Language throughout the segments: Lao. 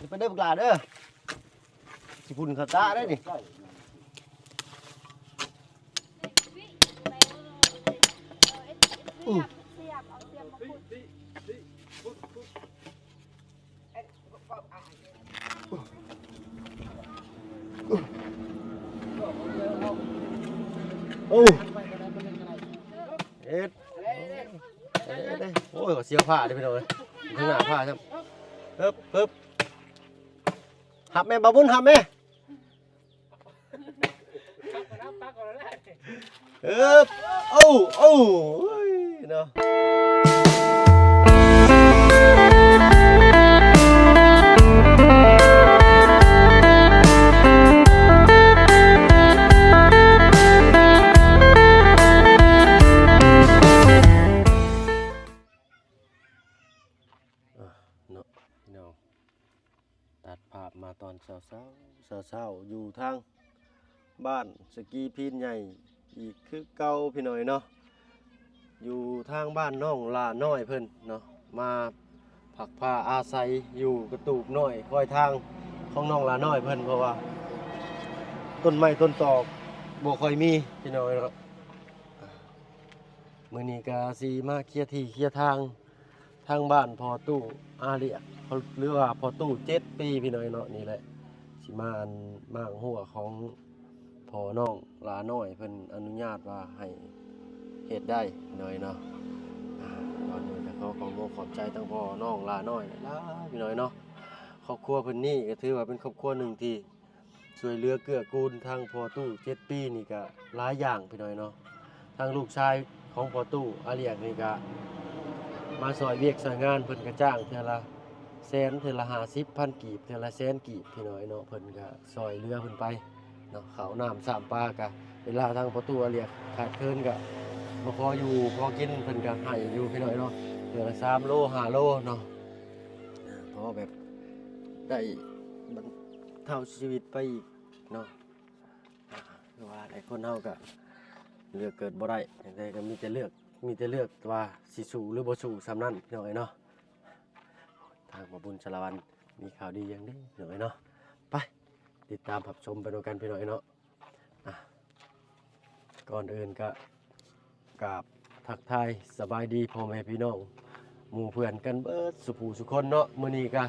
ຢ່າໄປເດີບັກຫຼ້າເດີ ຊິຝຸ່ນເຂົ້າຕາໄດ໋ນີ້. ອື ໂອ້ ເຮັດ ເຮັດ ເຮັດ ໂອ້ຍ ສຽວຜ້າເດ້ພີ່ນ້ອງເອີຍ ຂ້າງໜ້າຜ້າຊ້ຳ. ເອີບ ເອີບ ຮັບແມ່ ບ່າວບຸນ ຮັບແມ່. ເອີບ ໂອ້ ໂອ້ຍ ເນາະ. ອ່ະ ເນາະ ພີ່ນ້ອງ. ຕັດພາບມາຕອນເຊົ້າໆ ເຊົ້າໆ ຢູ່ທາງບ້ານສະກີພີນໃຫຍ່ອີກຄືເກົ່າພີ່ນ້ອງເນາະ ຢູ່ທາງບ້ານນ້ອງຫຼ້ານ້ອຍເພິ່ນເນາະ ມາພັກພາອາໄສຢູ່ກະຕູບນ້ອຍຄອຍທາງຂອງນ້ອງຫຼ້ານ້ອຍເພິ່ນ ເພາະວ່າຕົ້ນໄມ້ຕົ້ນຕອກບໍ່ຄ່ອຍມີພີ່ນ້ອງເນາະ. ມື້ນີ້ກະຊິມາເຄຍທີ່ເຄຍທາງ ທາງບ້ານພໍ່ຕູ້ອາຫຼຽກ ຫຼືວ່າພໍ່ຕູ້ເຈັດປີພີ່ນ້ອງເນາະ. ນີ້ແຫຼະ ຊິມາອັນມ້າງຮົ້ວຂອງພໍ່ນ້ອງຫຼ້ານ້ອຍ ເພິ່ນອະນຸຍາດວ່າໃຫ້ເຮັດໄດ້ພີ່ນ້ອງເນາະ. ອ່າ ກ່ອນອື່ນກະຂໍຂອບອົກຂອບໃຈທາງພໍ່ນ້ອງຫຼ້ານ້ອຍຫຼາຍໆ ພີ່ນ້ອງເນາະ. ຄອບຄົວເພິ່ນນີ້ກະຖືວ່າເປັນຄອບຄົວໜຶ່ງທີ່ ຊ່ວຍເຫຼືອເກື້ອກູນທາງພໍ່ຕູ້ເຈັດປີນີ້ກະຫຼາຍຢ່າງພີ່ນ້ອງເນາະ. ທາງລູກຊາຍຂອງພໍ່ຕູ້ອາຫຼຽກນີ້ກະມາຊ່ອຍວຽກຊ່ອຍງານ ເພິ່ນກະຈ້າງເທື່ອລະແສນ ເທື່ອລະຫ້າສິບພັນກີບ ເທື່ອລະແສນກີບພີ່ນ້ອງເນາະ. ເພິ່ນກະຊ່ອຍເຫຼືອເພິ່ນໄປເນາະ ເຂົ້ານ້ຳສາມປາກະ ເວລາທາງພໍ່ຕູ້ອາຫຼຽກຂາດເຂີນກະມາຂໍຢູ່ຂໍກິນ ເພິ່ນກະໃຫ້ຢູ່ພີ່ນ້ອງເນາະ ເທື່ອລະສາມໂລ ຫ້າໂລເນາະ. ພໍແບບໄດ້ບັນເທົາຊີວິດໄປອີກເນາະ. ຄືວ່າແຫຼະ ຄົນເຮົາກະເລືອກເກີດບໍ່ໄດ້ ຈັ່ງໃດກະມີແຕ່ເລືອກ ມີແຕ່ເລືອກວ່າຊິສູ້ຫຼືບໍ່ສູ້ສ່ຳນັ້ນພີ່ນ້ອງເອີຍເນາະ. ທາງບ່າວບຸນສາລະວັນມີຂ່າວດີຫຍັງເດ້ພີ່ນ້ອງເອີຍເນາະ. ໄປຕິດຕາມຮັບຊົມໄປນຳກັນພີ່ນ້ອງເອີຍເນາະ. ອ່ະ ກ່ອນອື່ນກະ ກາບທັກທາຍສະບາຍດີພໍ່ແມ່ພີ່ນ້ອງໝູ່ເພື່ອນກັນເບິດສູ່ຜູ້ສູ່ຄົນເນາະ. ມື້ນີ້ກະ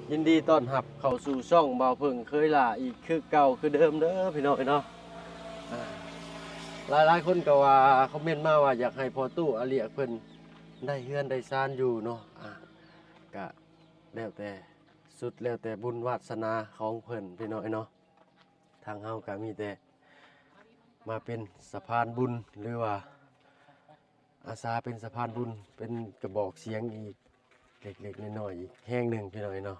ຍິນດີຕ້ອນຮັບເຂົ້າສູ່ຊ່ອງບ່າວເຜິ້ງເຄີຍຫຼ້າອີກຄືເກົ່າຄືເດີມເດີພີ່ນ້ອງເອີຍເນາະ. ອ່າ ຫຼາຍໆຄົນກະວ່າ ຄອມເມັນມາວ່າຢາກໃຫ້ພໍ່ຕູ້ອາຫຼຽກເພິ່ນໄດ້ເຮືອນໄດ້ຊານຢູ່ເນາະ. ອ່າ ກະແລ້ວແຕ່ ສຸດແລ້ວແຕ່ບຸນວາດສະໜາຂອງເພິ່ນພີ່ນ້ອງເອີຍເນາະ. ທາງເຮົາກະມີແຕ່ມາເປັນສະພານບຸນ ຫຼືວ່າອາສາເປັນສະພານບຸນ ເປັນກະບອກສຽງອີກເລັກໆນ້ອຍໆ ອີກແຮງໜຶ່ງພີ່ນ້ອງເອີຍເນາະ.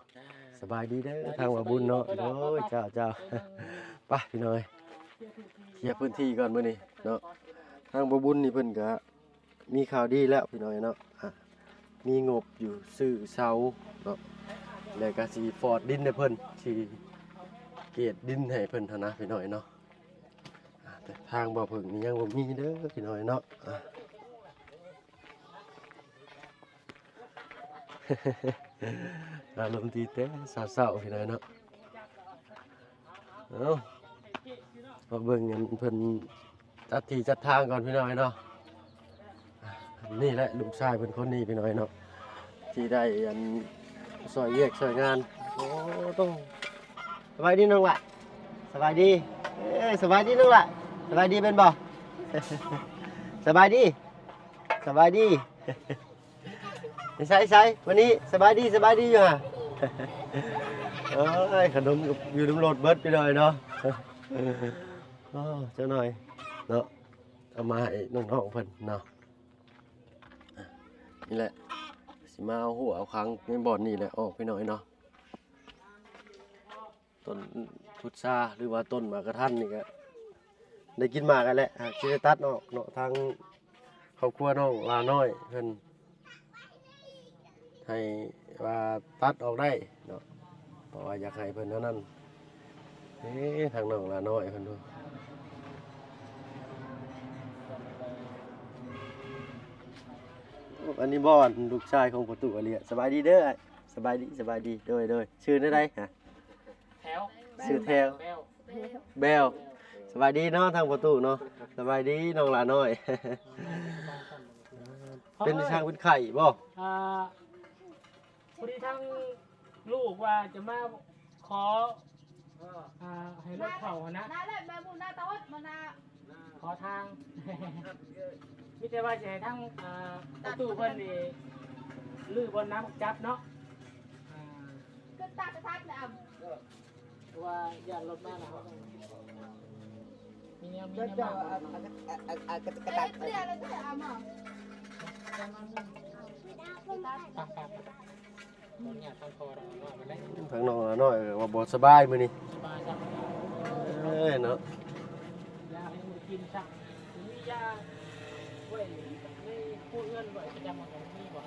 ສະບາຍດີເດີທາງບ່າວບຸນເນາະ. ໂດຍ ເຈົ້າ ເຈົ້າ ໄປພີ່ນ້ອງເອີຍ ເຄຍພື້ນທີ່ກ່ອນມື້ນີ້ເນາະ. ທາງບ່າວບຸນນີ້ເພິ່ນກະ ມີຂ່າວດີແລ້ວພີ່ນ້ອງເນາະ. ອ່າ ມີງົບຢູ່ຊື້ເສົາເນາະ ແລ້ວກະຊິຟອດດິນໃຫ້ເພິ່ນ ຊິກຽດດິນໃຫ້ເພິ່ນຫັ້ນນະພີ່ນ້ອງເນາະ. ອ່າ ແຕ່ທາງບ່າວເຜິ້ງນີ້ຍັງບໍ່ມີເດີພີ່ນ້ອງເນາະ. ອ່າ ອາລົມດີແຕ່ເຊົ້າໆ ພີ່ນ້ອງເນາະ. ເອົາ ມາເບິ່ງອັນເພິ່ນຈັດທີ່ຈັດທາງກ່ອນພີ່ນ້ອງເນາະ. ນີ້ແຫຼະລູກຊາຍເພິ່ນຄົນນີ້ພີ່ນ້ອງເນາະ ທີ່ໄດ້ອັນຊ່ອຍວຽກຊ່ອຍງານ. ໂອ້ ໂຕ ສະບາຍດີນ້ອງຫຼ້າ ສະບາຍດີ. ເອີ ສະບາຍດີນ້ອງຫຼ້າ ສະບາຍດີແມ່ນບໍ່? ສະບາຍດີ ສະບາຍດີ. ໃສໆ ວັນນີ້ສະບາຍດີ ສະບາຍດີຢູ່ຫະ? ໂອ້ຍ ຂະໜົມຢູ່ນຳລົດເບິດພີ່ນ້ອງເນາະ. ໂອ້ ຈັກໜ້ອຍເນາະ ເອົາມາໃຫ້ນ້ອງໆເພິ່ນເນາະ. ນີ້ແຫຼະ ຊິມາເອົາຮົ້ວເອົາຄັງໃນບ່ອນນີ້ແຫຼະອອກພີ່ນ້ອງເນາະ. ຕົ້ນພຸດຊາ ຫຼືວ່າຕົ້ນໝາກກະທັນນີ້ກະໄດ້ກິນໝາກຫັ້ນແຫຼະ ຫາກຊິໄດ້ຕັດອອກເນາະ. ທາງຄອບຄົວນ້ອງຫຼ້ານ້ອຍເພິ່ນໃຫ້ວ່າຕັດອອກໄດ້ເນາະ ເພາະວ່າຢາກໃຫ້ເພິ່ນເທົ່ານັ້ນ. ເອີ ທາງນ້ອງຫຼ້ານ້ອຍເພິ່ນ ອັນນີ້ບໍ່ ອັນລູກຊາຍຂອງພໍ່ຕູ້ອາເລຍ. ສະບາຍດີເດີ. ສະບາຍດີ ສະບາຍດີ ໂດຍ ໂດຍ ຊື່ແນວໃດ? ຮະ ແຖວ ຊື່ແຖວ ແບວ ແບວ ສະບາຍດີເນາະ ທາງພໍ່ຕູ້ເນາະ ສະບາຍດີນ້ອງຫຼ້ານ້ອຍ ເປັນຊ່າງເປັນໄຂ້ບໍ່? ອ່າ ພໍດີທາງລູກວ່າຈະມາຂໍ ອ່າ ໃຫ້ລົດເຂົ້າຫັ້ນນະ ນາແຫຼະ ແມ່ໝູນາຕາອົດມານາ ຂໍທາງ ມີແຕ່ວ່າຊິໃຫ້ທາງ ອ່າ ປະຕູເພິ່ນນີ້ ຮື້ບ່ອນນ້ຳຈັບເນາະ ອ່າ ຂຶ້ນຕາກະທັດແລ້ວ ເພາະວ່າຢ້ານລົດມານະ ເຮົາຕ້ອງມີແນວ ມີແນວມາ ເຈົ້າ ເຈົ້າ ອັນ ອັນ ອັນ ອັນ ອັນ ອັນ ອັນ ເຮັດເລື່ອງແລ້ວເດີ້ ເອົາມາ ໄປ ໄປ ໄປ ທາງນ້ອງຫຼ້ານ້ອຍວ່າບໍ່ສະບາຍມື້ນີ້ ສະບາຍຈ້ະ ເອີຍເນາະ ຢາໃຫ້ໝູກິນຊະ ມີຢາໄວ້ໃນຄົວເຮືອນໄວ້ປະຈຳ ມັນມີບໍ່?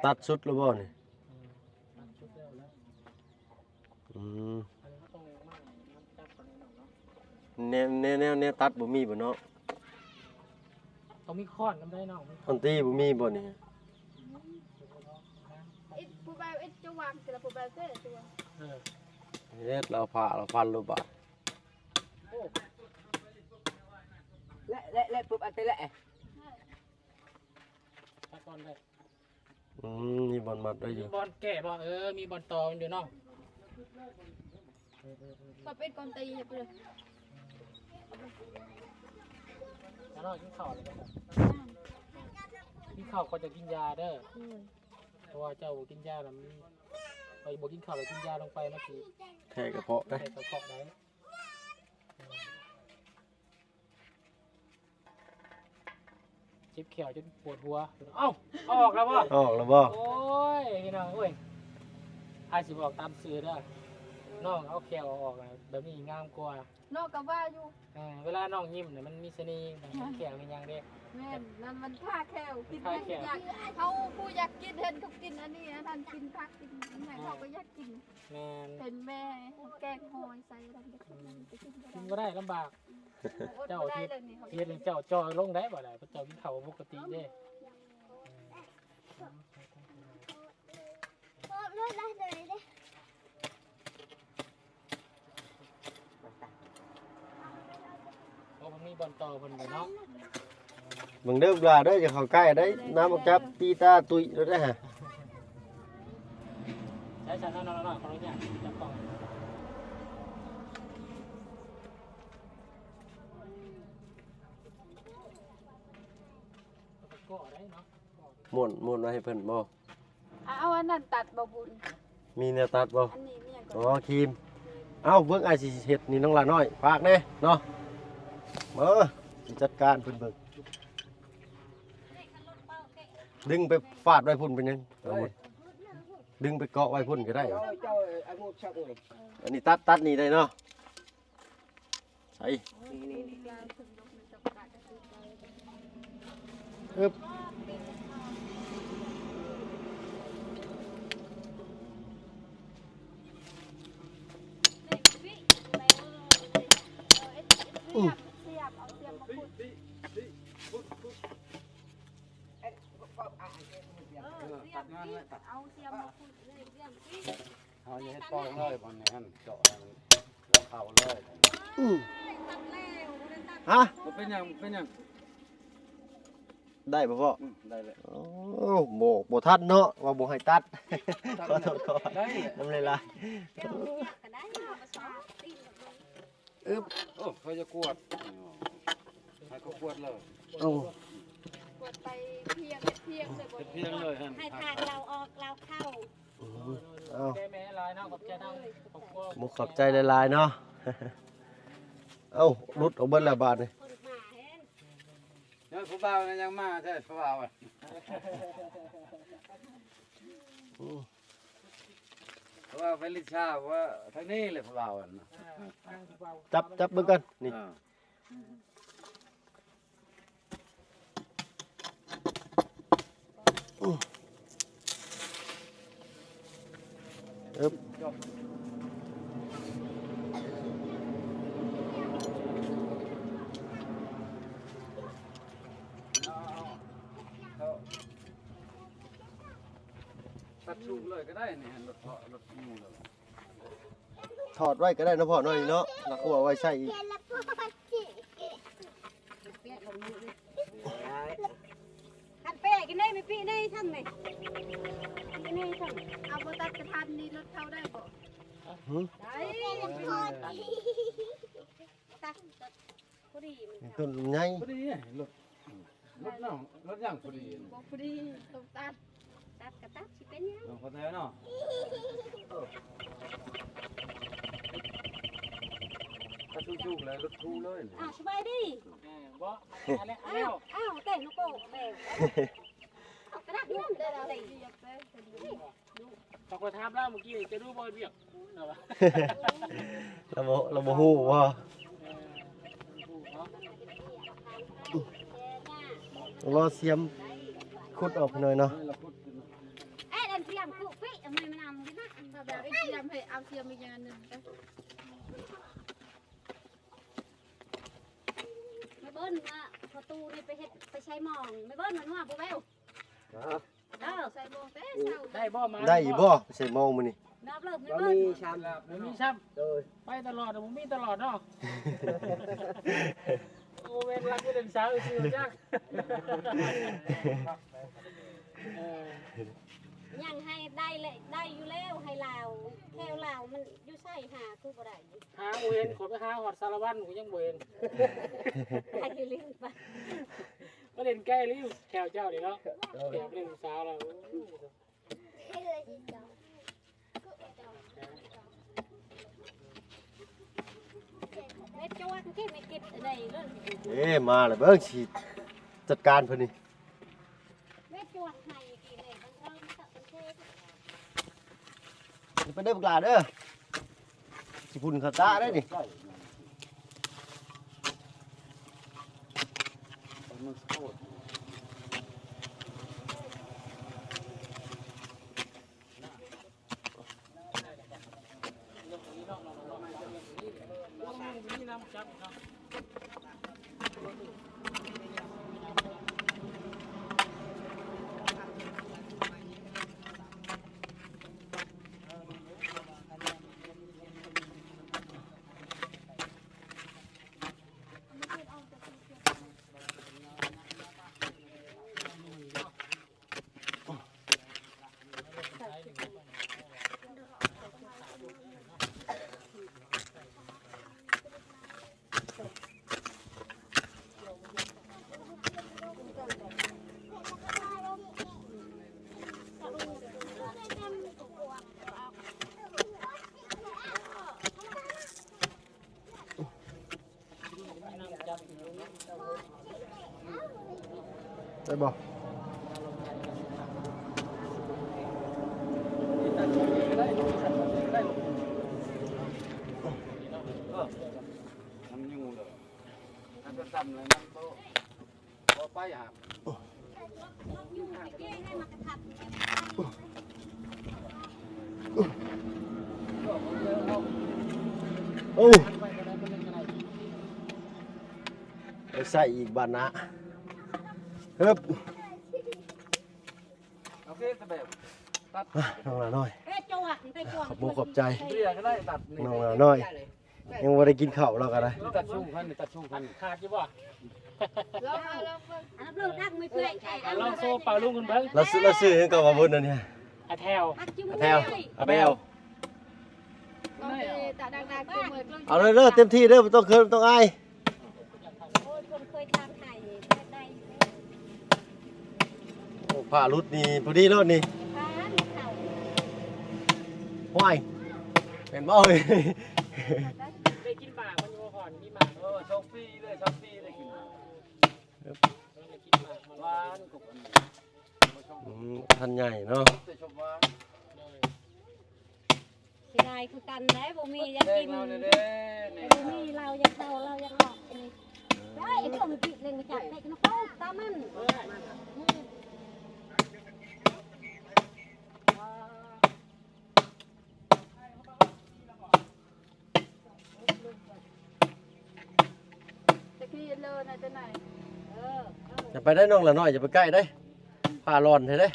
ຕັດສຸດແລ້ວບໍ່ນີ້? ອືມ ອັນນີ້ເຮົາຕ້ອງມາ ມາຈັບກ່ອນເນາະ ແນວ ແນວ ແນວ ແນວຕັດບໍ່ມີບໍ່ເນາະ? ຕ້ອງມີຄ້ອນນຳໄດ໋ເນາະ ຄ້ອນຕີບໍ່ມີບໍ່ນີ້? ເອັດ ຜູ້ບ່າວເອັດຈະວາງ ແຕ່ລະຜູ້ບ່າວເອີ ເຮັດລາວຜ່າລາວຟັນໂລດບາດ ແລະ ແລະ ແລະ ປຸບອັນເຕະແລະ ຕະກອນໄດ້ ອືມ ມີບ່ອນມັດໄວ້ຢູ່ ມີບ່ອນແກ້ບໍ່? ເອີ ມີບ່ອນຕໍ່ມັນຢູ່ເນາະ ກໍເປັນກອນຕີເຮັດໄປເລີຍ ອານ້ອຍກິນເຂົ້າແລ້ວບໍ່? ກິນເຂົ້າກ່ອນຈະກິນຢາເດີ ອືມ ເພາະວ່າເຈົ້າບໍ່ກິນຢາແລ້ວມັນ ເຈົ້າບໍ່ກິນເຂົ້າແລ້ວກິນຢາລົງໄປ ມັນຊິແພ້ກະເພາະໄດ໋ ແພ້ກະເພາະໄດ໋. ເຈັບແຂ້ວຈົນປວດຫົວ ເອົ້າ ອອກແລ້ວບໍ່? ອອກແລ້ວບໍ່? ໂອ້ຍ ພີ່ນ້ອງເອີຍ ອ້າຍຊິບອກຕາມຊື່ເດີ ນ້ອງເອົາແຂ້ວອອກແບບນີ້ງາມກວ່າ ນ້ອງກໍວ່າຢູ່ ເອີ ເວລານ້ອງຍິ້ມນະ ມັນມີສະເໜ່ ແຂ້ວມີຫຍັງເດ້ ແມ່ນ ນັ້ນມັນທາແຂ້ວ ກິນແຫ້ງຢາກ ເຮົາຜູ້ຢາກກິນ ເຫັນເຂົາກິນອັນນີ້ອັນນັ້ນ ກິນຜັກກິນຫຍັງ ເຮົາກໍຢາກກິນ ແມ່ນ ເຫັນແມ່ແກງຫອຍໃສ່ນັ້ນ ກິນບໍ່ໄດ້ ລຳບາກ ເຈົ້າເຮັດ ເຮັດໃຫ້ເຈົ້າຈ່ອຍລົງໄດ້ບໍ່ລະ ເຈົ້າກິນເຂົ້າບໍ່ປົກກະຕິເດ້ ໂອ້ ມັນມີບ່ອນຕໍ່ເພິ່ນຢູ່ເນາະ ເບິ່ງເດີລູກຫຼານເດີ ຢ່າເຂົ້າໃກ້ໄດ໋ ນ້ຳອອກຈັບຕີຕາຕຸ້ຍໂລດເດີຫະ ໃຊ້ຊັ້ນເນາະ ນ້ອງໆ ຂໍອະນຸຍາດຈັບກ້ອງ ກໍໄດ້ເນາະ ມ້ວນ ມ້ວນໄວ້ໃຫ້ເພິ່ນບໍ່? ເອົາອັນນັ້ນຕັດບໍ່ບຸນ ມີແນວຕັດບໍ່? ອັນນີ້ມີຫຍັງກໍ ອໍ ຄຣີມ ເອົ້າ ເບິ່ງອ້າຍຊິເຮັດນີ້ ນ້ອງຫຼ້ານ້ອຍ ຝາກແດ່ເນາະ ເອີ ຊິຈັດການເພິ່ນເບິ່ງ ດຶງໄປຟາດໄວ້ພຸ້ນເປັນຫຍັງ? ເອົາ ດຶງໄປເກາະໄວ້ພຸ້ນກໍໄດ້ ເຈົ້າ ເຈົ້າ ອັນນີ້ຕັດ ຕັດນີ້ໄດ້ເນາະ. ໃສ່ ອຶບ ອື ເຮົາເຮັດປ່ອງເລີຍ ບ່ອນນີ້ຫັ້ນ ເຈາະໃຫ້ມັນເຂົ້າເລີຍ ອືມ ຮະ ບໍ່ເປັນຫຍັງ ບໍ່ເປັນຫຍັງ ໄດ້ບໍ່ພໍ່? ອືມ ໄດ້ແລ້ວ ໂອ້ ບໍ່ ບໍ່ທັນເນາະ ວ່າບໍ່ໃຫ້ຕັດ ຕັດ ຂໍໂທດ ຂໍອະໄພ ໄດ້ແຫຼະ ນຳຫຼາຍໆ ອຶບ ໂອ້ ເຂົາຈະກວດ ໃຫ້ເຂົາກວດເລີຍ ໂອ້ ກວດໄປພຽງ ເຮັດພຽງເລີຍ ເຮັດພຽງເລີຍຫັ້ນ ໃຫ້ທາງລາວອອກລາວເຂົ້າ ອືມ ເອົາ ຂອບໃຈແມ່ຫຼາຍເນາະ ຂອບໃຈທາງຄອບຄົວ ມຸກຂອບໃຈຫຼາຍໆເນາະ ເອົ້າ ຫຼຸດອອກເບິດແລ້ວບາດນີ້ ເອີ ຜູ້ບ່າວນະຍັງມາແທ້ ຜູ້ບ່າວ ອືມ ເພາະວ່າໄປລິນຊາ ເພາະວ່າທາງນີ້ແຫຼະຜູ້ບ່າວ ຈັບ ຈັບເບິ່ງກ່ອນ ນີ້ ອ່າ ອຶບ ສູບເລີຍກໍໄດ້ນີ້ ລົດເທາະ ລົດໝູ່ເລີຍ ທອດໄວ້ກໍໄດ້ເນາະພໍ່ເນາະ ນີ້ເນາະ ແລ້ວກໍເອົາໄວ້ໃຊ້ອີກ. ຄັນແປະກິນໄດ້ ມີປີໃນຊັ້ນນີ້ ປີໃນຊັ້ນ ເອົາບໍ່ຕັດກະທັນນີ້ ລົດເຂົາໄດ້ບໍ່? ຫື? ໄດ້ ຕັດ ພໍດີມັນ ຕົ້ນໃຫຍ່ ພໍດີ ລົດ ລົດນ້ອງ ລົດຫຍັງພໍດີ ບໍ່ພໍດີ ຕ້ອງຕັດ ຕັດກໍຕັດ ຊິເປັນຫຍັງ ເນາະ ເຂົ້າໃຈເນາະ ເອີ ຖ້າສູບໆແລ້ວລົດຖູເລີຍ ອ້າວ ສະບາຍດີ ເອີ ບໍ່ ອັນນີ້ ອັນນີ້ ອ້າວ ແຕ່ງລູກໂປ່ແມ່ ເອົາກະດາດນີ້ ເດີ ເດີ ເດີ. ຂ້ອຍຖາມລາວມື້ກີ້ ຈະດູບໍ່ເຮັດວຽກ ລາວວ່າ ລາວບໍ່ ລາວບໍ່ຮູ້ບໍ່? ເອີ ບໍ່ຮູ້ເນາະ ລໍສຽມຂຸດອອກໜ້ອຍເນາະ ເອີ ລາວຂຸດຂຶ້ນມາ ເອີ ອັນສຽມກຸປິ ເອົາມານຳຢູ່ນະ ເອົາສຽມ ເອົາສຽມອີກຢ່າງໜຶ່ງ ແມ່ເບິ່ນ ເອົາປະຕູນີ້ໄປເຮັດ ໄປໃສ່ໝອງ ແມ່ເບິ່ນ ມັນວ່າບໍ່ແວວ ຮະ? ເອີ ໃສ່ໝອງແຕ່ເຊົ້າ ໄດ້ບໍ່ມາ ໄດ້ບໍ່ ໃສ່ໝອງມື້ນີ້ ນັບເລີກ ບໍ່ມີຊ້ຳ ບໍ່ມີຊ້ຳ ໂດຍ ໄປຕະຫຼອດ ບໍ່ມີຕະຫຼອດເນາະ ໂອ້ ແມ່ນລັກໄປເຫຼັ້ນສາວຊື່ຈັກ ເອີ ຍັງໃຫ້ໄດ້ແຫຼະ ໄດ້ຢູ່ແລ້ວ ໃຫ້ລາວ ແຖວລາວມັນຢູ່ໃສ ຫາຄືບໍ່ໄດ້ ຫາບໍ່ເຫັນ ຂ້ອຍໄປຫາຮອດສາລະວັນ ຂ້ອຍຍັງບໍ່ເຫັນ ໄປເລື່ອຍໄປ ມາເຫຼັ້ນໄກລີ້ ແຖວເຈົ້ານີ້ເນາະ ໂດຍ ແຖວເຫຼັ້ນສາວລະ ໂອ້ຍ ເອີ ມາແລ້ວ ເບິ່ງຊິຈັດການເພິ່ນນີ້ ໄປເດີບັກຫຼ້າເດີ ຂີ້ຝຸ່ນເຂົ້າຕາເດ້ນີ້. ໄດ້ບໍ່? ມັນຢູ່ເລີຍ ມັນກໍຊ້ຳແລ້ວ ມັນບໍ່ ບໍ່ໄປຫາ ໂອ້ ໄປໃສ່ອີກບາດນະ ເຮີບ ໂອເຄ ສະແບບ ຕັດ ອ່ະ ນ້ອງຫຼ້ານ້ອຍ ເອີ ຈວກ ໄປຈວກ ຂອບອົກຂອບໃຈ ເບຍກໍໄດ້ ຕັດນີ້ ນ້ອງຫຼ້ານ້ອຍ ຍັງບໍ່ໄດ້ກິນເຂົ້າ ລາວກໍໄດ້ ຕັດສູງຫັ້ນ ຕັດສູງຫັ້ນ ຂາດຢູ່ບໍ່? ລອງ ລອງເບິ່ງ ອັນນັ້ນເບິ່ງດັກໄມ່ເປື່ອຍ ລອງໂຊປາລຸງເພິ່ນເບິ່ງ ລາວຊື່ ລາວຊື່ຫຍັງກໍວ່າບຸນອັນນີ້ ອາແຖວ ອາແຖວ ອາແບວ ເອົາເດີ ເຕັມທີ່ເດີ ບໍ່ຕ້ອງເຂີນ ບໍ່ຕ້ອງອາຍ. ໂອ້ຍ ຄົນເຄີຍທາງໄທໄດ້ຢູ່ແລ້ວ ໂອ້ ຜ້າຫຼຸດນີ້ພໍດີໂລດນີ້ ຜ້າມັນເຂົ້າ ຫ້ວຍ ແມ່ນບໍ່ເອີຍ? ໄດ້ກິນໝາກມັນຢູ່ບໍ່? ມີໝາກ ເອີ ສອງປີເລີຍ ສາມປີໄດ້ກິນໝາກ ຫວານ ອືມ ພັນໃຫຍ່ເນາະ ແຕ່ຊົມຫວານ ໂດຍ. ເສຍດາຍຄືກັນເດ້ ບໍ່ມີຢາກກິນ ບໍ່ມີ ລາວຢາກເຂົ້າ ລາວຢາກອອກ ເອີ ໄດ້ ໄອ້ຕົວມັນຕິເລັງມາຈາກເຕະນະໂກຕາມັນ ເອີ ອືມ ຕະກີ້ເລີນະ ຈະໄດ້ ເອີ ເອີ ຢ່າໄປໄດ້ນ້ອງຫຼ້ານ້ອຍ ຢ່າໄປໃກ້ເດ້ ຜ້າຫຼອນແທ້ເດ້.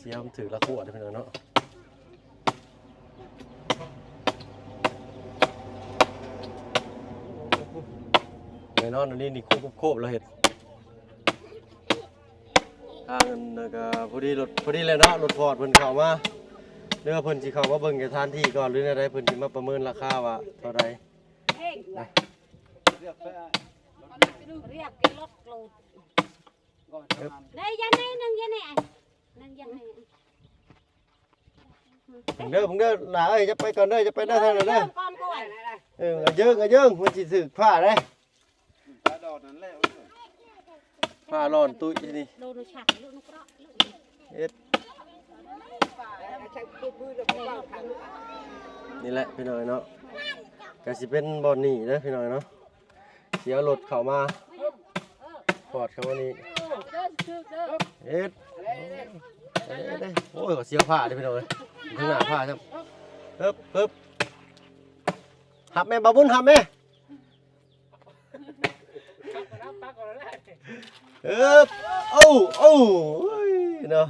ສຽມຖືກລະຂົວເດ້ພີ່ນ້ອງເນາະ. ແນ່ນອນ ອັນນີ້ນີ້ຄູບໆ ລາວເຮັດ ທາງນັ້ນກະພໍດີລົດ ພໍດີແລ້ວເນາະ ລົດຟອດເພິ່ນເຂົ້າມາ ຫຼືວ່າເພິ່ນຊິເຂົ້າມາເບິ່ງສະຖານທີ່ກ່ອນ ຫຼືແນວໃດ ເພິ່ນຊິມາປະເມີນລາຄາວ່າເທົ່າໃດ. ເຮັດ ລຽກກິນລົດໂກດ ໄດ້ຢາແນ່ໜຶ່ງ ຢາແນ່ໜຶ່ງ ຢາແນ່. ເບິ່ງເດີ ເບິ່ງເດີ ຫຼ້າເອີຍ ຢ່າໄປກ່ອນເດີ ຢ່າໄປເດີ ທາງນັ້ນເດີ ກ່ອນກ່ອນ ເອີ ຢ່າເຢິງ ຢ່າເຢິງ ມັນຊິຖືກຜ້າເດ້. ປາດອດນັ້ນແຫຼະ ຜ້າຫຼອນຕຸ້ຍນີ້ ໂດນຊັກລູກນກເລາະ ເຮັດ ນີ້ແຫຼະພີ່ນ້ອງເນາະ ກະຊິເປັນບ່ອນນີ້ເດີພີ່ນ້ອງເນາະ. ຊິເອົາລົດເຂົ້າມາ ປອດເຂົ້າມານີ້ ເຮັດ ເດ້ ໂອ້ຍ ເສຍຜ້າເດ້ພີ່ນ້ອງເອີຍ ຂ້າງໜ້າຜ້າຊ້ຳ ເອີບ ເອີບ ຮັບແມ່ ບ່າວບຸນ ຮັບແມ່ ເອີບ ໂອ້ ໂອ້ຍ ເນາະ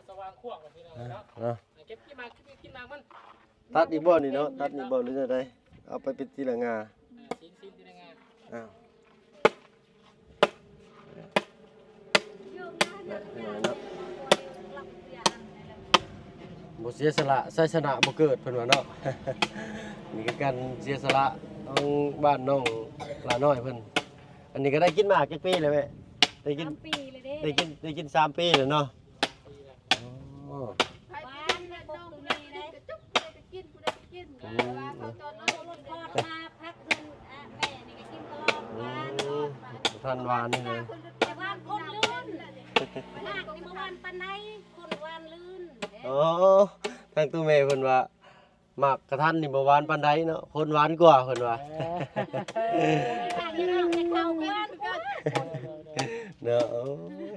ສະຫວ່າງຂວ້າງວ່າຊີ້ເນາະ ເນາະ ເກັບກິນໝາກ ກິນໝາກມັນ ຕັດອີກບໍ່ນີ້ເນາະ ຕັດນີ້ບໍ່ ຫຼືແນວໃດ ເອົາໄປເປັນທີລະງ່າ ອ່າ ຊີ້ນ ຊີ້ນທີລະງ່າ ອ້າວ ບໍ່ເສຍສະຫຼະ ໄຊຊະນະບໍ່ເກີດ ເພິ່ນວ່າເນາະ. ນີ້ຄືການເສຍສະຫຼະຂອງບ້ານນ້ອງຫຼ້ານ້ອຍເພິ່ນ ອັນນີ້ກະໄດ້ກິນໝາກຈັກປີແລ້ວແມ່? ໄດ້ກິນ ສາມປີແລ້ວເດ້ ໄດ້ກິນ ໄດ້ກິນສາມປີແລ້ວເນາະ. ອໍ ຫວານ ນ້ອງຜູ້ໃດກິນກະຈຸກ ຜູ້ໃດກະກິນ ຜູ້ໃດກະກິນ ອືມ ແຕ່ວ່າເຂົາຕອນນ້ອຍ ທອດມາຜັກເຮືອນ ອາ ແມ່ນີ້ກະກິນຕະຫຼອດ ຫວານ ອືມ ບໍ່ທັນຫວານນີ້ເລີຍ ແຕ່ວ່າຄົນລື່ນ ໝາກນີ້ບໍ່ຫວານປານໃດ ຄົນຫວານລື່ນ. ອໍ ທາງຕູ້ແມ່ເພິ່ນວ່າ ໝາກກະທັນນີ້ບໍ່ຫວານປານໃດເນາະ ຄົນຫວານກວ່າເພິ່ນວ່າ ເອີ ເນາະ ໂອ້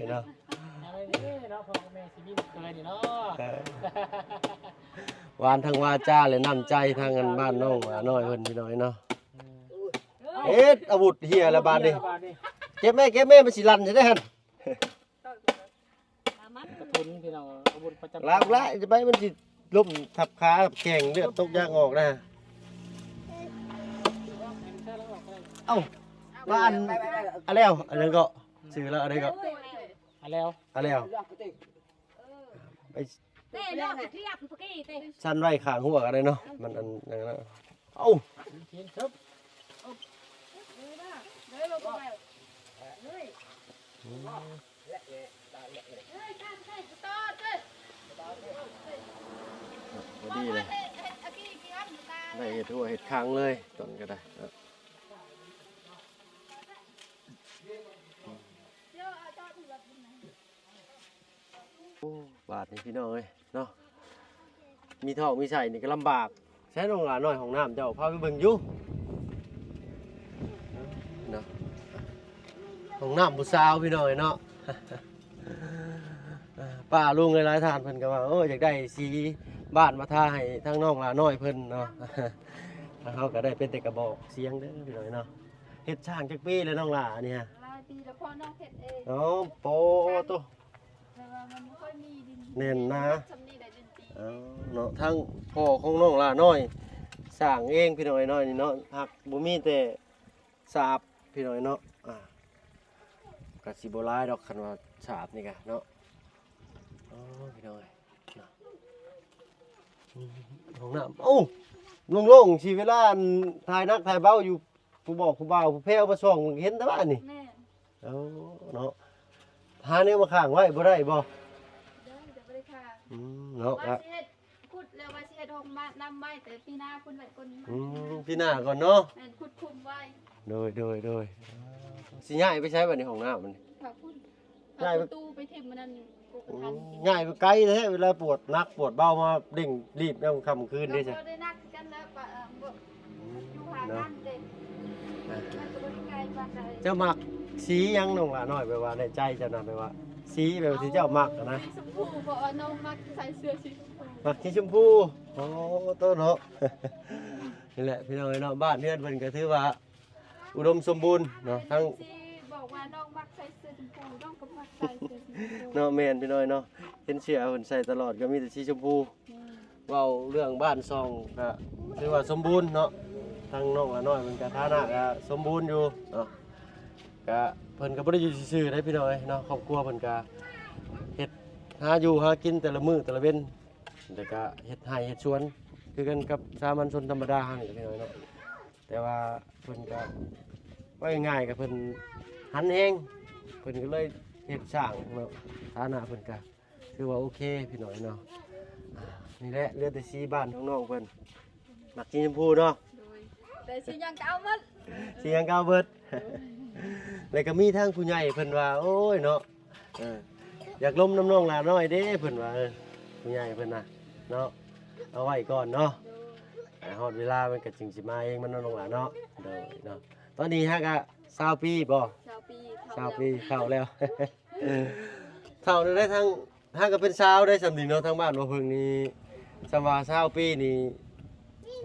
ຍເນາະ ເອີ ເນາະ ພໍ່ກັບແມ່ຊິມີລູກເຂີຍນີ້ເນາະ ເອີ ຫວານທັງວາຈາ ແລະ ນ້ຳໃຈທາງອັນບ້ານນ້ອງຫຼ້ານ້ອຍເພິ່ນພີ່ນ້ອງເນາະ. ອືມ ເຮັດ ອາວຸດເຫຍແລ້ວບາດນີ້ ເກັບແມ່ ເກັບແມ່ ມັນຊິລັ່ນໃສ່ເດ້ຫັ້ນ. ກະທຸນພີ່ນ້ອງ ອາວຸດປະຈຳ ລາບລະ ຈະໄປ ມັນຊິລົ້ມທັບຂາແຂງ ເລືອດຕົກຢາກອອກນະ. ເອົ້າ ວ່າອັນ ອາແລ້ວ ອັນນັ້ນກໍ ຊື່ລາວອັນໃດກໍ ອາແລ້ວ ອາແລ້ວ ໄປ ແຕ່ລາວໄປທຽບເມື່ອກີ້ເຕ ສັ່ນໄວ້ຂ້າງຫົວກໍໄດ້ເນາະ ມັນອັນນັ້ນນະ. ເອົ້າ ພໍດີເລີຍ ໄດ້ເຮັດຫົວເຮັດຄາງເລີຍ ຕົ້ນກໍໄດ້. ໂອ້ ບາດນີ້ພີ່ນ້ອງເອີຍເນາະ ມີທ້ອງມີໄສ້ນີ້ກໍລຳບາກ. ໃຊ້ນ້ອງຫຼ້ານ້ອຍ ຫ້ອງນ້ຳເຈົ້າ ພາໄປເບິ່ງຢູ່ເນາະ ຫ້ອງນ້ຳຜູ້ສາວພີ່ນ້ອງເອີຍເນາະ. ປ້າລຸງຫຼາຍໆທ່ານເພິ່ນກໍວ່າ ໂອ້ ຢາກໄດ້ສີບ້ານມາທາໃຫ້ທາງນ້ອງຫຼ້ານ້ອຍເພິ່ນເນາະ. ທາງເຮົາກໍໄດ້ເປັນແຕ່ກະບອກສຽງເດີພີ່ນ້ອງເນາະ. ເຮັດສ້າງຈັກປີແລ້ວນ້ອງຫຼ້າອັນນີ້ຮະ? ຫຼາຍປີແລ້ວ ພໍ່ນ້ອງເຮັດເອງ. ອໍ ໂປໂຕ ແຕ່ວ່າມັນບໍ່ຄ່ອຍມີດິນ ແໜ້ນໜາ ເຮັດຊ່ຳນີ້ໄດ້ດິນປີ. ເອີ ເນາະ ທາງພໍ່ຂອງນ້ອງຫຼ້ານ້ອຍສ້າງເອງພີ່ນ້ອງເອີຍເນາະ ນີ້ເນາະ ຫາກບໍ່ມີແຕ່ສາບພີ່ນ້ອງເອີຍເນາະ. ອ່າ ກະຊິບໍ່ຫຼາຍດອກ ຄັນວ່າສາບນີ້ກະເນາະ. ໂອ້ ພີ່ນ້ອງເອີຍ ເນາະ ຫ້ອງນ້ຳ ໂອ້ ໂລ່ງໆ ຊິເວລາອັນຖ່າຍໜັກຖ່າຍເບົາຢູ່ ຜູ້ບອກຜູ້ບ່າວຜູ້ແພ້ວມາສ່ອງເຫັນແຕ່ວ່ານີ້. ແມ່ນ ເອີ ເນາະ ຫາແນວມາຄ້າງໄວ້ບໍ່ໄດ້ບໍ່? ໄດ້ ແຕ່ບໍ່ໄດ້ຄ້າງ. ອືມ ເນາະ ວ່າຊິເຮັດ ຂຸດແລ້ວວ່າຊິເຮັດຫ້ອງນ້ຳໄວ້ ແຕ່ປີໜ້າພຸ້ນແຫຼະກ່ອນ. ອືມ ປີໜ້າກ່ອນເນາະ. ແມ່ນ ຂຸດຄຸມໄວ້. ໂດຍ ໂດຍ ໂດຍ ຊິຍ້າຍໄປໃສບາດນີ້ ຫ້ອງນ້ຳມັນ? ພາພຸ້ນ ຍ້າຍໄປ ປະຕູໄປຖິ້ມອັນນັ້ນ. ອືມ ຍ້າຍໄປໄກແທ້ ເວລາປວດໜັກປວດເບົາມາເລັ່ງລີບຍາມຄ່ຳຄືນເດ້. ກໍບໍ່ໄດ້ໜັກຄືກັນແຫຼະ ປະ ເອີ ບໍ່ ອືມ ຢູ່ຫາ ເນາະ ງານເດ້. ອ່າ ມັນກໍບໍ່ໄດ້ໄກປານໃດ. ເຈົ້າມັກສີຫຍັງນ້ອງຫຼ້ານ້ອຍ ແບບວ່າໃນໃຈເຈົ້ານະ ແບບວ່າສີແບບທີ່ເຈົ້າມັກຫັ້ນນະ? ສີຊົມພູ ເພາະວ່ານ້ອງມັກໃສ່ເສື້ອສີຊົມພູ. ມັກສີຊົມພູ. ໂອ້ ໂຕເນາະ ນີ້ແຫຼະພີ່ນ້ອງເອີຍເນາະ ບ້ານເຮືອນເພິ່ນກໍຖືວ່າ ອຸດົມສົມບູນເນາະ ທັງ ຊິບອ ບອກວ່ານ້ອງມັກໃສ່ເສື້ອຊົມພູ ນ້ອງກໍມັກໃສ່ເສື້ອຊົມພູ ເນາະ. ແມ່ນພີ່ນ້ອງເນາະ ເຫັນເສື້ອເພິ່ນໃສ່ຕະຫຼອດກໍມີແຕ່ສີຊົມພູ. ແມ່ນ ເວົ້າເລື່ອງບ້ານຊ່ອງກໍຖືວ່າສົມບູນເນາະ ທາງນ້ອງຫຼ້ານ້ອຍເພິ່ນກໍຖານະກໍສົມບູນຢູ່ເນາະ. ກະເພິ່ນກໍບໍ່ໄດ້ຢູ່ຊື່ໆເດ້ພີ່ນ້ອງເອີຍເນາະ ຄອບຄົວເພິ່ນກະເຮັດຫາຢູ່ຫາກິນແຕ່ລະມື້ແຕ່ລະເວັນ ແລ້ວກະເຮັດໄຮ່ເຮັດສວນຄືກັນກັບສາມັນຊົນທຳມະດາເຮົານີ້ແຫຼະພີ່ນ້ອງເນາະ. ແຕ່ວ່າເພິ່ນກະ ເວົ້າງ່າຍໆ ກະເພິ່ນຫັນແຮງ ເພິ່ນກໍເລີຍເຮັດສ້າງເນາະ. ຖານະເພິ່ນກະ ຖືວ່າໂອເຄພີ່ນ້ອງເນາະ. ອ່າ ນີ້ແຫຼະເຫຼືອແຕ່ສີບ້ານຂອງນ້ອງເພິ່ນ ມັກສີຊົມພູເນາະ. ໂດຍ ແຕ່ສີຫຍັງກໍເອົາໝົດ ສີຫຍັງກໍເອົາເບິດ. ໂດຍ ແລ້ວກໍມີທາງຜູ້ໃຫຍ່ເພິ່ນວ່າ ໂອ້ຍເນາະ ເອີ ຢາກລົມນຳນ້ອງຫຼ້ານ້ອຍເດ້ ເພິ່ນວ່າ ເອີ ຜູ້ໃຫຍ່ເພິ່ນນະເນາະ ເອົາໄວ້ກ່ອນເນາະ. ໂດຍ ອ່າ ຮອດເວລາມັນກໍຈຶ່ງຊິມາເອງມັນເນາະ ນ້ອງຫຼ້າເນາະ. ໂດຍເນາະ ຕອນນີ້ຫາກະຊາວປີບໍ່? ຊາວປີ ຊາວປີເຂົ້າແລ້ວ ເຂົ້າແລ້ວ ເຂົ້າແລ້ວໄດ໋. ທາງ ຫາກະເປັນສາວໄດ້ສ່ຳນີ້ເນາະ ທາງບ້ານບໍ່ເພິ່ງນີ້ ສ່ຳວ່າຊາວປີນີ້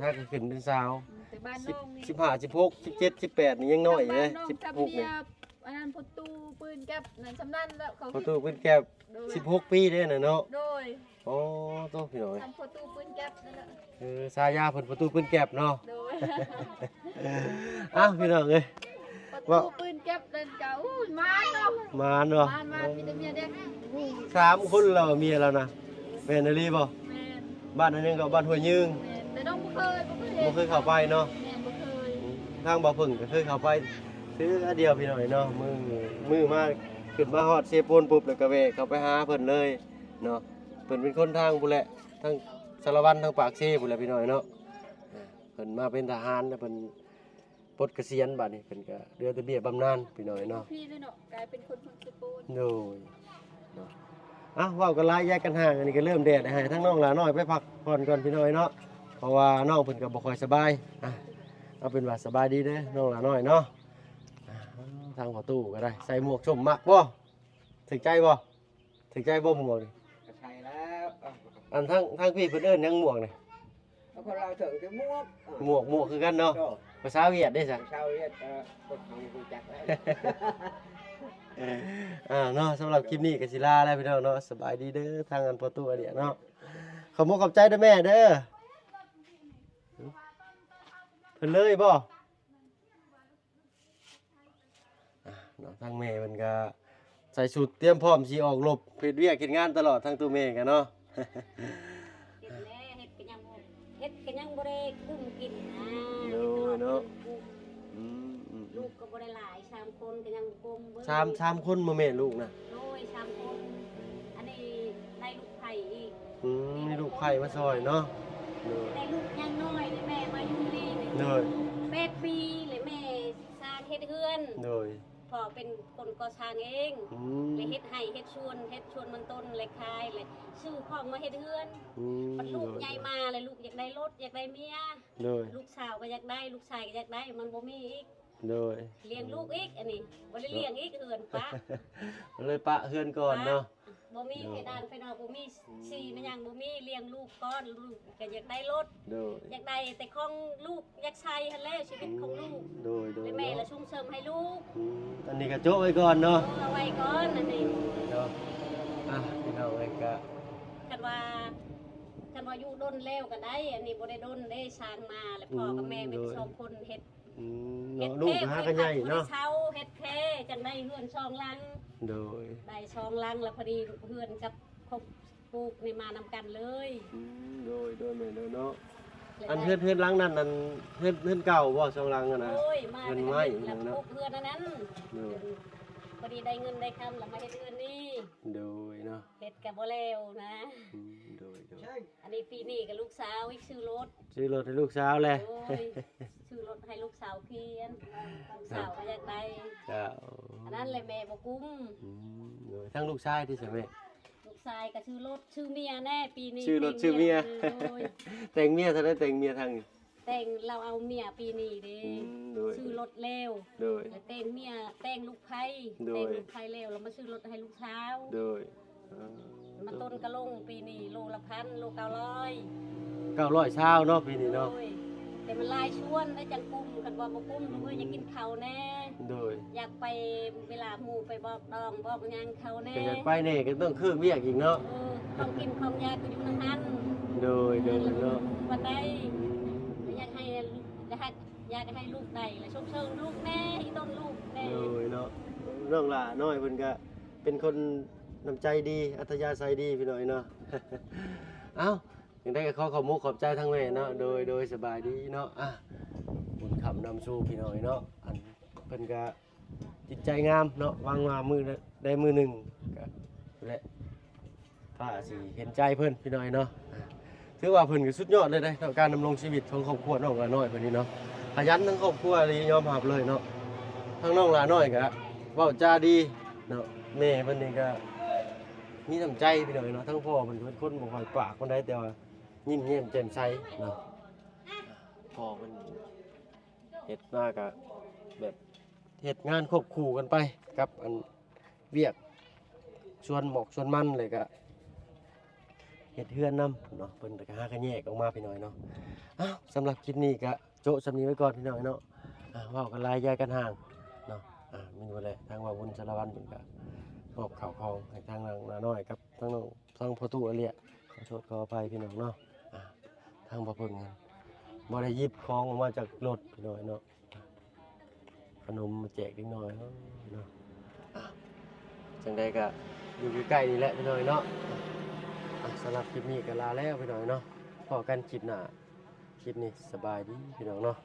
ຫາກະຂຶ້ນເປັນສາວ. ອືມ ແຕ່ບ້ານນ້ອງນີ້ ສິບຫ້າ ສິບຫົກ ສິບເຈັດ ສິບແປດ ນີ້ຍັງນ້ອຍຢູ່ເດ້. ສິບຫົກນີ້ ອັນນັ້ນ ພໍ່ຕູ້ປືນແກັບນັ້ນ ສ່ຳນັ້ນແລ້ວ ພໍ່ຕູ້ປືນແກັບ. ໂດຍ ສິບຫົກປີເດ້ນະເນາະ. ໂດຍ ໂອ້ ໂຕ ພີ່ນ້ອງເອີຍ ສ່ຳພໍ່ຕູ້ປືນແກັບນັ້ນແຫຼະ. ເອີ ສາຍາເພິ່ນພໍ່ຕູ້ປືນແກັບເນາະ. ໂດຍ ອ້າວ ພີ່ນ້ອງເອີຍ ພໍ່ຕູ້ປືນແກັບນັ້ນກໍ ໂອ້ຍ ມານເນາະ ມານເນາະ. ມານ ມານ ມີແຕ່ເມຍເດ້ ສາມຄົນແລ້ວ ເມຍແລ້ວນະ. ແມ່ນອີ່ຫຼີບໍ່? ແມ່ນ ບ້ານອັນໜຶ່ງກໍບ້ານຫ້ວຍຍືງ. ແມ່ນ ແຕ່ນ້ອງບໍ່ເຄີຍ ບໍ່ເຄີຍ ບໍ່ເຄີຍເຂົ້າໄປເນາະ. ແມ່ນ ບໍ່ເຄີຍ ອືມ ທາງບ່າວເຜິ້ງກໍເຄີຍເຂົ້າໄປເທື່ອດຽວ ພີ່ນ້ອງເນາະ. ມື້ ມື້ມາ ຂຶ້ນມາຮອດເຊໂປນປຸບ ແລ້ວກໍແວ່ເຂົ້າໄປຫາເພິ່ນເລີຍເນາະ. ເພິ່ນເປັນຄົນທາງພຸ້ນແຫຼະ ທາງສາລະວັນ ທາງປາກເຊພຸ້ນແຫຼະ ພີ່ນ້ອງເນາະ. ເພິ່ນມາເປັນທະຫານແລ້ວ ເພິ່ນປົດກະສຽນ ບາດນີ້ເພິ່ນກໍເຫຼືອແຕ່ເບ້ຍບຳນານ ພີ່ນ້ອງເນາະ. ພີ່ເລີຍເນາະ ກາຍເປັນຄົນເມືອງເຊໂປນ. ໂດຍເນາະ. ອ່ະ ເວົ້າກັນຫຼາຍ ຢາຍກັນຫ່າງ ອັນນີ້ກໍເລີ່ມແດດ ໃຫ້ທາງນ້ອງຫຼ້ານ້ອຍໄປພັກຜ່ອນກ່ອນ ພີ່ນ້ອງເນາະ ເພາະວ່ານ້ອງເພິ່ນກໍບໍ່ຄ່ອຍສະບາຍ. ອ່ະ ເອົາເປັນວ່າສະບາຍດີເດີ ນ້ອງຫຼ້ານ້ອຍເນາະ. ອ່ະ ທາງພໍ່ຕູ້ກໍໄດ້ໃສ່ໝວກຊົມ ມັກບໍ່? ຖືກໃຈບໍ່? ຖືກໃຈບໍ່ໝວກນີ້? ກໍໃສ່ແລ້ວ. ອັນທາງ ທາງພີ່ເພິ່ນເອີ້ນຫຍັງໝວກນີ້? ເອົາ ຄົນລາວເອີ້ນຄືໝວກ. ໝວກ ໝວກຄືກັນເນາະ. ໂດຍ ພາສາຫວຽດເດ້ຊະ? ພາສາຫວຽດ ເອີ ຄົນເຮົາບໍ່ຮູ້ຈັກແລ້ວ. ອ່າ ເນາະ ສຳລັບຄລິບນີ້ກໍຊິລາແລ້ວ ພີ່ນ້ອງເນາະ. ສະບາຍດີເດີ ທາງອັນພໍ່ຕູ້ອາເດຍເນາະ. ຂອບມຸກຂອບໃຈເດີແມ່ເດີ. ເພິ່ນເລີຍບໍ່? ອ່າ ເນາະ ທາງແມ່ເພິ່ນກະໃສ່ຊຸດຕຽມພ້ອມຊິອອກລົບ ເຮັດວຽກເຮັດງານຕະຫຼອດ ທາງຕູ້ແມ່ກະເນາະ. ເຮັດແລ້ວ ເຮັດກະຍັງບໍ່ ເຮັດກະຍັງບໍ່ໄດ້ກຸ້ມກິນນະ. ໂດຍເນາະ. ອືມໆໆ ລູກກໍບໍ່ໄດ້ຫຼາຍ ສາມຄົນກໍຍັງບໍ່ກຸ້ມເບິ່ງ. ສາມ ສາມຄົນບໍ່ແມ່ລູກນະ? ໂດຍ ສາມຄົນ. ອັນນີ້ໄດ້ລູກໃພ້ອີກ. ອືມ ມີລູກໃພ້ມາຊ່ອຍເນາະ. ໂດຍ ໄດ້ລູກຍັງນ້ອຍເດ້ແມ່ ມາຢູ່ນີ້. ໂດຍ ແປດປີແລ້ວແມ່ ສ້າງເຮັດເຮືອນ. ໂດຍ ພໍ່ເປັນຄົນກໍ່ສ້າງເອງ. ອືມ ແລະເຮັດໄຮ່ເຮັດສວນ ເຮັດສວນມັນຕົ້ນ ແລະຂາຍ ແລະຊື້ຂອງມາເຮັດເຮືອນ. ອືມ ບັດລູກໃຫຍ່ມາແລ້ວ ລູກຢາກໄດ້ລົດ ຢາກໄດ້ເມຍ. ໂດຍ ລູກສາວກໍຢາກໄດ້ ລູກຊາຍກໍຢາກໄດ້ ມັນບໍ່ມີອີກ. ໂດຍ ລ້ຽງລູກອີກ ອັນນີ້ບໍ່ໄດ້ລ້ຽງອີກ ເຮືອນປະ ເລີຍປະເຮືອນກ່ອນເນາະ. ບໍ່ມີ ໂດຍ ເພດານ ໄຟນອກ ບໍ່ມີ ອືມ ສີ ມັນຍັງບໍ່ມີ ລ້ຽງລູກກ່ອນ ລູກກໍຢາກໄດ້ລົດ. ໂດຍ ຢາກໄດ້ແຕ່ຂອງລູກ ຢາກໃຊ້ຫັ້ນແຫຼະ ຊີວິດຂອງລູກ. ອືມ ໂດຍໆ ແລະແມ່ລະສົ່ງເສີມໃຫ້ລູກ. ອືມ ອັນນີ້ກໍໂຈະໄວ້ກ່ອນເນາະ ໂຈະເອົາໄວ້ກ່ອນ ອັນນີ້ເນາະ. ອ່ະ ພີ່ນ້ອງເອີຍ ກະ ຄັນວ່າ ຄັນວ່າຢູ່ດົນແລ້ວກໍໄດ້ ອັນນີ້ບໍ່ໄດ້ດົນເດ້ ສ້າງມາແລ້ວ ອືມ ພໍ່ກັບແມ່ມີແຕ່ ໂດຍ ສອງຄົນເຮັດ. ອືມ ເຮັດ ເນາະ ລູກຫາກໍໃຫຍ່ເນາະ ເຮັດແທ້ ເຮັດແທ້ຈັ່ງໄດ້ເຮືອນສອງຫຼັງ. ໂດຍ ໄດ້ສອງຫຼັງ ແລ້ວພໍດີເຮືອນກັບຄົບປູກນີ້ມານຳກັນເລີຍ. ອືມ ໂດຍໆ ແມ່ນແລ້ວເນາະ. ແລ້ວ ອັນເຮືອນ ເຮືອນຫຼັງນັ້ນ ອັນເຮືອນ ເຮືອນເກົ່າບໍ່ ສອງຫຼັງຫັ້ນນະ? ໂດຍ ມາ ເຮືອນໄມ້ ແລ້ວກໍປຸກເຮືອນອັນນັ້ນ. ໂດຍ ພໍດີໄດ້ເງິນໄດ້ຄຳ ແລ້ວມາເຮັດເຮືອນນີ້. ໂດຍເນາະ ເຮັດກໍບໍ່ແລ້ວນະ. ອືມ ໂດຍໆ ອັນນີ້ປີນີ້ກໍລູກສາວອີກ ຊື້ລົດ ຊື້ລົດໃຫ້ລູກສາວແຫຼະ. ໂດຍ ຊື້ລົດໃຫ້ລູກສາວຂຽນ ລູກສາວກໍຢາກໄດ້. ເຈົ້າ ອັນນັ້ນແຫຼະແມ່ບໍ່ກຸ້ມ. ອືມ ໂດຍ ທາງລູກຊາຍຕິຊະແມ່? ລູກຊາຍກໍຊື້ລົດ ຊື້ເມຍແດ່ປີນີ້ ຊື້ລົດຊື້ເມຍ. ໂດຍ ແຕ່ງເມຍເທົ່າໃດ ແຕ່ງເມຍທາງນີ້? ແຕ່ງ ລາວເອົາເມຍປີນີ້ເດ້. ອືມ ໂດຍ ຊື້ລົດແລ້ວ. ໂດຍ ແລ້ວແຕ່ງເມຍ ແຕ່ງລູກໃພ້. ໂດຍ ແຕ່ງລູກໃພ້ແລ້ວ ລາວມາຊື້ລົດໃຫ້ລູກສາວ. ໂດຍ ອ່າ ມາຕົ້ນກະລົງປີນີ້ໂລລະພັນ ໂລເກົ້າຮ້ອຍ ເກົ້າຮ້ອຍຊາວເນາະ ປີນີ້ເນາະ. ໂດຍ ແຕ່ມັນຫຼາຍຊວນໄດ້ຈັ່ງກຸ້ມ ຄັນວ່າບໍ່ກຸ້ມເພິ່ນຢາກກິນເຂົ້າແດ່ ໂດຍ ຢາກໄປເວລາໝູ່ໄປບອກດອງບອກຫຍັງເຂົາແດ່ ກໍຢາກໄປແດ່ ກໍຕ້ອງຄືວຽກອີກເນາະ ເອີ ຂອງກິນຂອງຢາກກໍຢູ່ນຳຫັ້ນ ໂດຍ ໂດຍເນາະ ປານໃດ ຢາກໃຫ້ຢາກໃຫ້ ຢາກໃຫ້ລູກໄດ້ລະຊົມເຊີຍລູກແດ່ ອີຕົ້ນລູກແດ່ ໂດຍເນາະ ນ້ອງຫຼ້ານ້ອຍເພິ່ນກໍເປັນຄົນນ້ຳໃຈດີ ອັດທະຍາໄສດີພີ່ນ້ອງເນາະ ເອົ້າ ຈັ່ງໃດກໍຂໍຂອບມຸກຂອບໃຈທາງແມ່ເນາະ ໂດຍ ໂດຍ ສະບາຍດີເນາະ ອ່າ ບຸນຄ້ຳນຳສູ່ພີ່ນ້ອງເນາະ ອັນເພິ່ນກໍຈິດໃຈງາມເນາະ ຫວັງວ່າມື້ໃດມື້ໜຶ່ງກໍແຫຼະ ຖ້າຊິເຫັນໃຈເພິ່ນພີ່ນ້ອງເນາະ ອ່າ ຖືວ່າເພິ່ນກໍສຸດຍອດເລີຍເດ້ເນາະ ການດຳລົງຊີວິດຂອງຄອບຄົວນ້ອງຫຼ້ານ້ອຍເພິ່ນນີ້ເນາະ ຂະຫຍັນທັງຄອບຄົວອີ່ຫຼີ ຍອມຮັບເລີຍເນາະ ທັງນ້ອງຫຼ້ານ້ອຍກໍເວົ້າຈາດີເນາະ ແມ່ເພິ່ນນີ້ກໍ ມີນ້ຳໃຈພີ່ນ້ອງເນາະ ທັງພໍ່ເພິ່ນເປັນຄົນບໍ່ຄ່ອຍປາກປານໃດ ແຕ່ວ່າຍິ້ມແຍ້ມແຈ່ມໃສເນາະ ພໍ່ເພິ່ນເຮັດມາກະແບບເຮັດງານຄວບຄູ່ກັນໄປກັບອັນວຽກສວນໝອກສວນມັນ ແລ້ວກະເຮັດເຮືອນນຳເນາະ ເພິ່ນກະຫາກະແຍກອອກມາພີ່ນ້ອງເນາະ ເອົ້າ ສຳລັບຄລິບນີ້ກະ ໂຈະຊ່ຳນີ້ໄວ້ກ່ອນພີ່ນ້ອງເນາະ ອ່າ ເວົ້າກັນຫຼາຍຢາຍກັນຫ່າງເນາະ ອ່າ ມີຫຍັງແຫຼະ ທາງວ່າບຸນສາລະວັນເພິ່ນກະມອບເຂົ້າຂອງໃຫ້ທາງນາງຫຼ້ານ້ອຍກັບທາງນ້ອງ ທາງພໍ່ຕູ້ອາເລຍ ຂໍໂທດຂໍອະໄພພີ່ນ້ອງເນາະ ອ່າ ທາງພໍ່ເພິ່ງບໍ່ໄດ້ຫຍິບຂອງອອກມາຈາກລົດພີ່ນ້ອງເນາະ ຂະໜົມມາແຈກເດັກນ້ອຍເນາະ ອ່າ ຈັ່ງໃດກະຢູ່ໃກ້ໆນີ້ແຫຼະພີ່ນ້ອງເນາະ ອ່າ ສຳລັບຄລິບນີ້ກະລາແລ້ວພີ່ນ້ອງເນາະ ພໍ້ກັນຄລິບໜ້າ ຄລິບນີ້ສະບາຍດີພີ່ນ້ອງເນາະ.